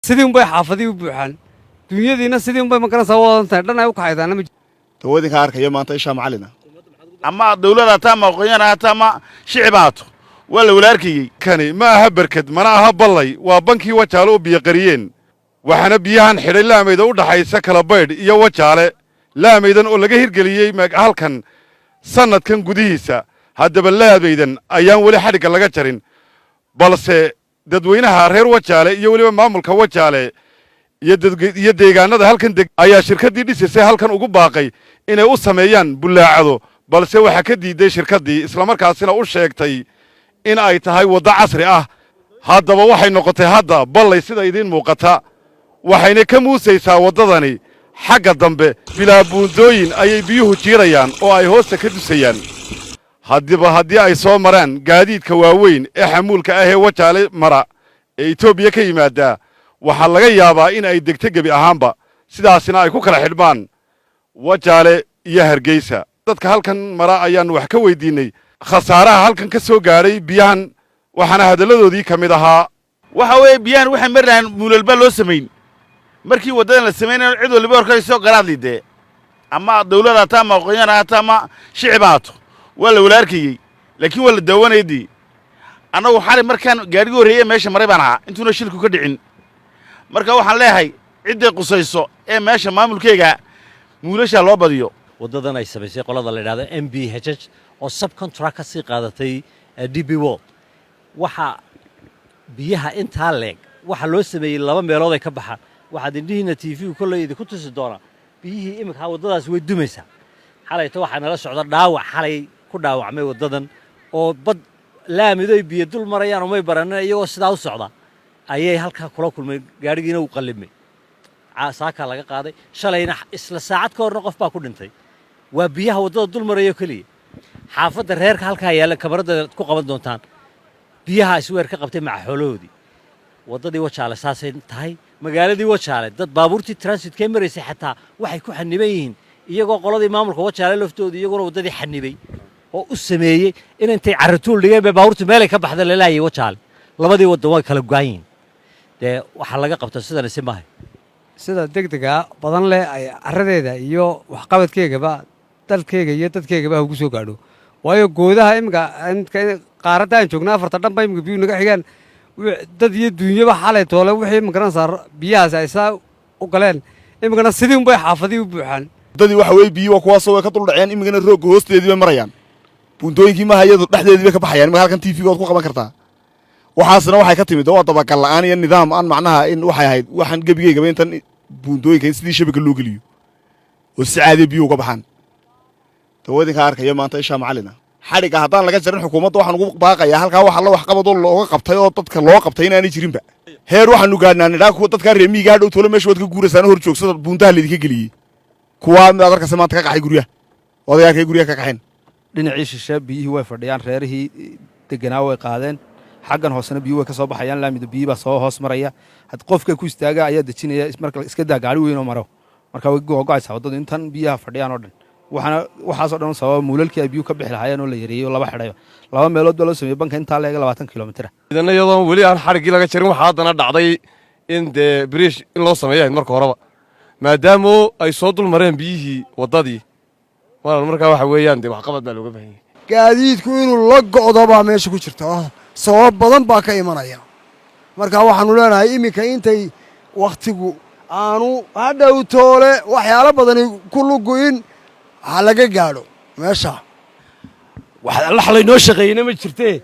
Sidii unbay xaafadii u buuxaan, dunyadiina sidii unbay makaranaysaa wadan tahay dhan ay u kaxaydaana ma. Tawadinka arkaya maanta ishaa macalina. Ama dawlad hata ama aqoonyahan hata ama shicib haato, waa la wala arkayey. Kani ma aha berked, mana aha ballay, waa bankii Wajaale u biyoqariyeen. Waxaana biyahan xidhay laamayda u dhaxaysa Kalabaydh iyo Wajaale, laamaydan oo laga hirgeliyey halkan sannadkan gudihiisa. Haddaba laamaydan ayaan weli xadhigga laga jarin, balse dadweynaha reer Wajaale iyo weliba maamulka Wajaale iyo deegaanada halkan deg ayaa shirkaddii dhisaysay halkan ugu baaqay inay u sameeyaan bullaacado, balse waxaa ka diiday shirkaddii, islamarkaasina u sheegtay in ay tahay waddo casri ah. Haddaba waxay noqotay hadda ballay sida idiin muuqata, waxayna ka muusaysaa waddadani xagga dambe. Bilaa buundooyin ayay biyuhu jiirayaan oo ay hoosta ka dusayaan. Haddiba haddii ay soo maraan gaadiidka waaweyn ee xamuulka ah ee Wajaale mara ee Etoobiya ka yimaaddaa, waxaa laga yaabaa in ay degto gebi ahaanba, sidaasina ay ku kala xidhmaan Wajaale iyo Hargeysa. Dadka halkan mara ayaannu wax ka weydiinnay khasaaraha halkan ka soo gaadhay biyahan, waxaana hadalladoodii ka mid ahaa: Waxa weeye, biyahan waxay mari lahayn muulalba loo samayn markii waddadan la samaynayo. Cid waliba horkayso garaadli dee, ama dawlad hata ama aqoonyahan hata ama shicib haato, waa la wala arkayey, laakiin waa la daawanayay dee. Annagu xalay markaan gaadhigii horreeye meesha maray baan ahaa intuuna shilku ka dhicin. Marka waxaan leeyahay cidday qusayso ee meesha maamulkeyga muulashaa loo badiyo. Waddadan ay samaysay qolada la yidhahdo MBHH oo subcontract ka sii qaadatay DP World, waxa biyaha intaa leeg waxaa loo sameeyey laba meelood ay ka baxaan. Waxaad indhihiinna TV-gu kolley idinku tusi doonaa biyihii iminkaa. Waddadaas way dumaysaa. Xalayto waxaa nala socda dhaawac xalay ku dhaawacmay waddadan oo bad laamido ay biyo dul marayaan umay baranin. Iyagoo sidaa u socda ayay halkaa kula kulmay, gaadhigiina uu qallimay, saakaa laga qaaday. Shalayna isla saacad ka horna qof baa ku dhintay. Waa biyaha waddada dul marayo keliya. Xaafadda reerka halkaa yaalla kamarada ku qaban doontaan, biyaha isweer ka qabtay maca xoolahoodii. Waddadii Wajaale saasay tahay. Magaaladii Wajaale dad baabuurtii transitkee maraysay xataa waxay ku xaniban yihiin, iyagoo qoladii maamulka Wajaale laftooda iyaguna waddadii xanibay oo u sameeyey in intay carratuul dhigeen bay baabuurtu meelay ka baxda lalaayay. Wajaale labadii waddan way kala go'an yihiin. Dee waxaa laga qabta sidani si maahay. Sida degdega badan leh ay carradeeda iyo waxqabadkeegaba dalkeega iyo dadkeegaba ha ugu soo gaadho, waayo goodaha iminka inka qaaradda aan joogna afarta dhan ba iminka biyuhu naga xigaan. Dad iyo duunyaba xalay toole wixii magaranaysaa biyahaas ay saa u galeen, iminkana sidii unbay xaafadihii u buuxaan. Waddadii waxa weeye biyi waa kuwaasoo way ka dul dhaceen, imikana roogga hoosteedii bay marayaan. Buundooyinkii maaha, iyadu dhexdeedii bay ka baxayaan. Imika halkan TV waad ku qaban kartaa. Waxaasna waxay ka timid waa dabagal la'aan iyo nidaam aan macnaha in waxay ahayd waxaan gebigeygaba intan buundooyinka in sidii shabaka loo geliyo oo si caadiya biyuhu uga baxaan. Tawadinka arkaya maanta ishaa macalina. Xadhigga haddaan laga jarin xukuumadda waxaan ugu baaqayaa halkaa waxa la waxqabadoo looga qabtay oo dadka loo qabtay inaanay jirinba. Heer waxaanu gaadhnaa nidhaa kuwa dadkaa reer miyiga hadhow toole meesha waad ka guuraysaan, hor joogsada buuntaha laydinka geliyey. Kuwaa mid aad arkaysa maanta ka qaxay guryaha, odayaalkay guryaha ka qaxeen. Dhinacii shishe biyihii way fadhiyaan, reerihii deganaa way qaadeen. Xaggan hoosena biyuhu way ka soo baxayaan, laamida biyi baa soo hoos maraya. Had qofka ku istaaga ayaa dejinaya marka iska daa gaari weyn oo maro. Marka way gogo'aysaa waddadu intan biyaha fadhiyaan oo dhan. Waxaana waxaasoo dhan sababa muulalkii ay biyuhu ka bixi lahaayeen oo la yareeyey oo laba xidhayba, laba meelood baa loo sameeyey banka intaa leega 20 kilomitira. Idanna iyadoon weli aan xadhiggii laga jarin, waxaa haddana dhacday in dee biriish in loo sameeyo ahayd marka horeba, maadaamo ay soo dul mareen biyihii waddadii. Walaal, markaa waxa weeyaan dee waxqabad baa looga baahan yahay. Gaadiidku inuu la go'do baa meesha ku jirta, sabab badan baa ka imanaya. Marka waxaanu leenahay iminka intay wakhtigu aanu hadhow toole waxyaalo badani ku lugu'in ha laga gaadho meesha. Wax lax laynoo shaqeeyeyna ma jirtee.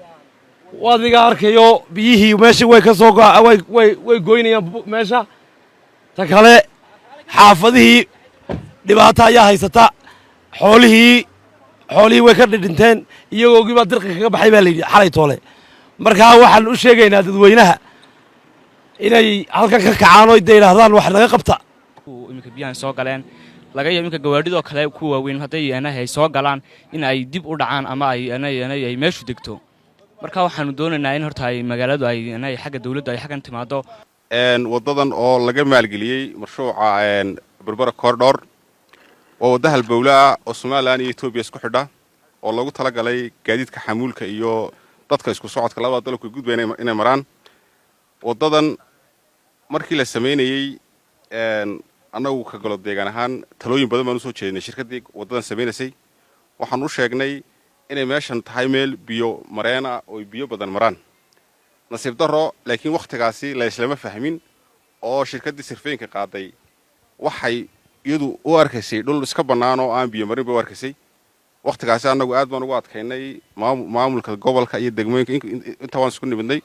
Adiga arkayo biyihii meesha way ka soo go- way way way goynayaan meesha. Ta kale, xaafadihii dhibaato ayaa haysata. Xoolihii way ka dhidhinteen, iyagoogii baa dirqi kaga baxay baa la yidhi xalay toole. Markaa waxaan u sheegaynaa dadweynaha inay halkan ka kacaan oo de yidhaahdaan wax naga qabta. Iminka biyahan soo galeen, laga yaabo iminka gawaadhidoo kale ku waaweyn hadday ay soo galaan in ay dib u dhacaan ama ay meeshu degto. Marka waxaanu doonaynaa in horta ay magaaladu ay xagga dawladdu ay xaggan timaado. Waddadan oo laga maalgeliyey mashruuca Berbera Corridor waa wadda halbowle ah oo Somaliland iyo Etoobiya isku xidha, oo loogu talagalay gaadiidka xamuulka iyo dadka isku socodka labada dalku gudbaya inay maraan waddadan. Markii la samaynayey, annagu ka golo deegaan ahaan talooyin badan baan usoo jeedinay shirkaddii waddadan samaynaysay. Waxaan u sheegnay inay meeshan tahay meel biyo mareen ah oo biyo badan maraan. Nasiib darro laakiin wakhtigaasi la islama fahmin, oo shirkaddii surveyingka qaaday waxay iyadu u arkaysay dhul iska bannaan oo aan biyo marin bay u arkaysay. Wakhtigaasi annagu aad baan ugu adkaynay maamulka gobolka iyo degmooyinka, inta waan isku nimidnay.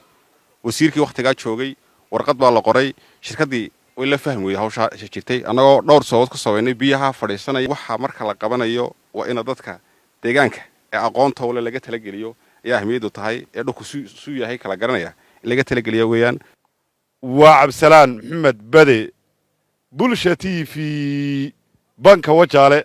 Wasiirkii wakhtigaa joogay warqad baa la qoray. Shirkaddii way la fahmi weyday hawshaa jirtay, annagoo dhowr sababood ku sabaynay biyaha fadhiisanaya. Waxa marka la qabanayo waa ina dadka deegaanka ee aqoonta ule laga talageliyo ayaa ahmiyaddu tahay, ee dhulku suu yahay kala garanaya in laga talageliyo weeyaan. Waa Cabsalaan Maxamed Bade, Bulsha TV, banka Wajaale.